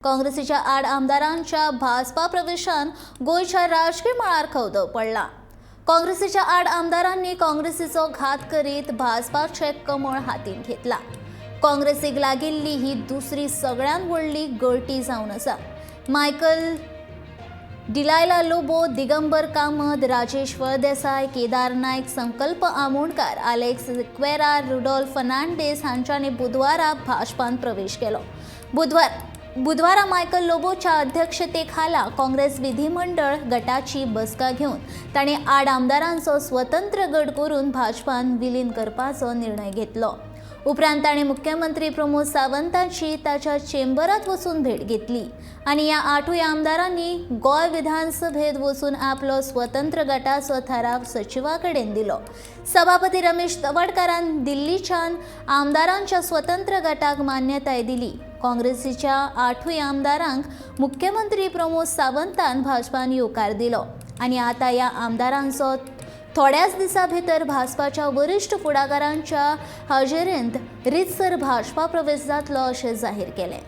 काँग्रेसीच्या आड आमदारांच्या भाजपा प्रवेशान गोंयच्या राजकीय मळार खवदळ पडला. काँग्रेसीच्या आड आमदारांनी काँग्रेसीचो घात करीत भाजपाचें कमळ हातीन घेतला. काँग्रेसीक लागिल्ली ही दुसरी सगळ्यांत व्हडली गळटी जावन आसा. मायकल डिलायला लोबो, दिगंबर कामत, राजेश फळदेसाय, केदार नायक, संकल्प आमोणकार, आलेक्स सिक्वेरा, रुडोल्फ फर्नांडीस हांच्यांनी बुधवारा भाजपान प्रवेश केलो. बुधवारा मायकल लोबोच्या अध्यक्षतेखाला काँग्रेस विधिमंडळ गटाची बसका घेवन तांणी आड आमदारांचो स्वतंत्र गट करून भाजपान विलीन करपाचो निर्णय घेतलो. उपरांत ताणें मुख्यमंत्री प्रमोद सावंताची ताच्या चेंबरात वचून भेट घेतली आनी ह्या आठूय आमदारांनी गोंय विधानसभेत वचून आपलो स्वतंत्र गटाचो थाराव सचिवा कडेन दिलो. सभापती रमेश तवडकारान दिल्लीच्यान आमदारांच्या स्वतंत्र गटाक मान्यताय दिली. काँग्रेसीच्या आठूय आमदारांक मुख्यमंत्री प्रमोद सावंतान भाजपान येवकार दिलो आनी आतां ह्या आमदारांचो थोड्याच दिसां भितर भाजपाच्या वरिश्ठ फुडाकारांच्या हाजेरेंत रितसर भाजपा प्रवेश जातलो अशें जाहीर केलें.